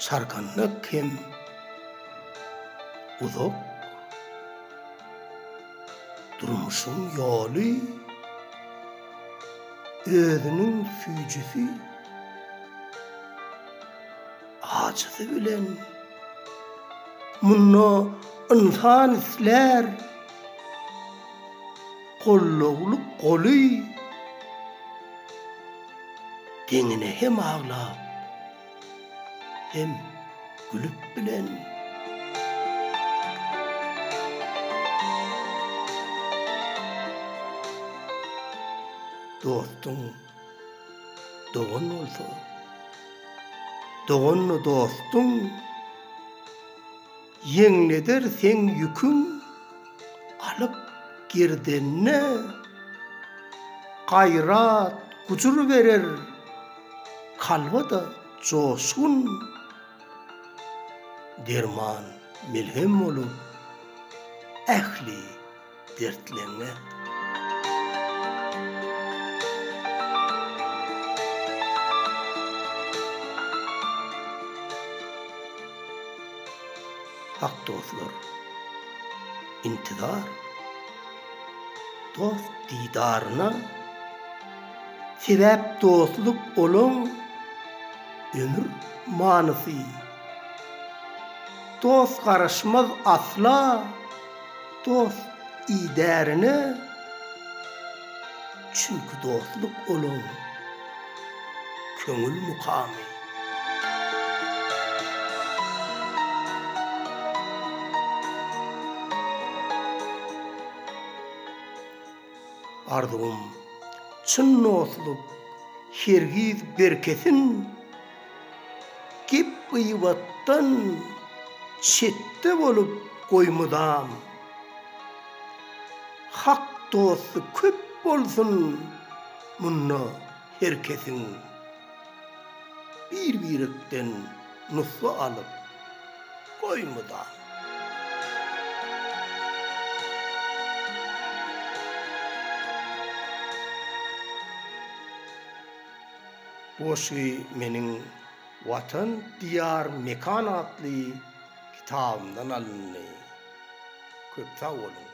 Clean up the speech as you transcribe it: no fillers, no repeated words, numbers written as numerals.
Çarkandak hem uzak durmuşyň ýoly özüniň süýjüsi, ajysy bilen munda ynsan islär gollawly goly deňine hem aglap hem gülüp bilen. Dostuň dogan bolsa, dogan-da dostuň, Ýeňleder seň ýüküň alyp gerdenine, Gaýrat, gujur berer kalba-da joşgun, Derman, melhem bolup ähli dertleňňe. Hak dostlar, intizar, dost didaryna, Sebäp dostluk olaň ömür manysy. Dost garaşmaz asla dost idärine, Çünki dostluk olaň köňül mukamy. Arzuwym çyn dostluk hergiz berkesin, Gep-gybatdan çetde bolup goý mydam. Hak dosty köp bolsun munda her kesiň. Bir-birekden nusga alyp goý mydam. Goşgy meniň Watan, Diýar, Mekan atly kitabymdan alyndy. Köp sag boluň!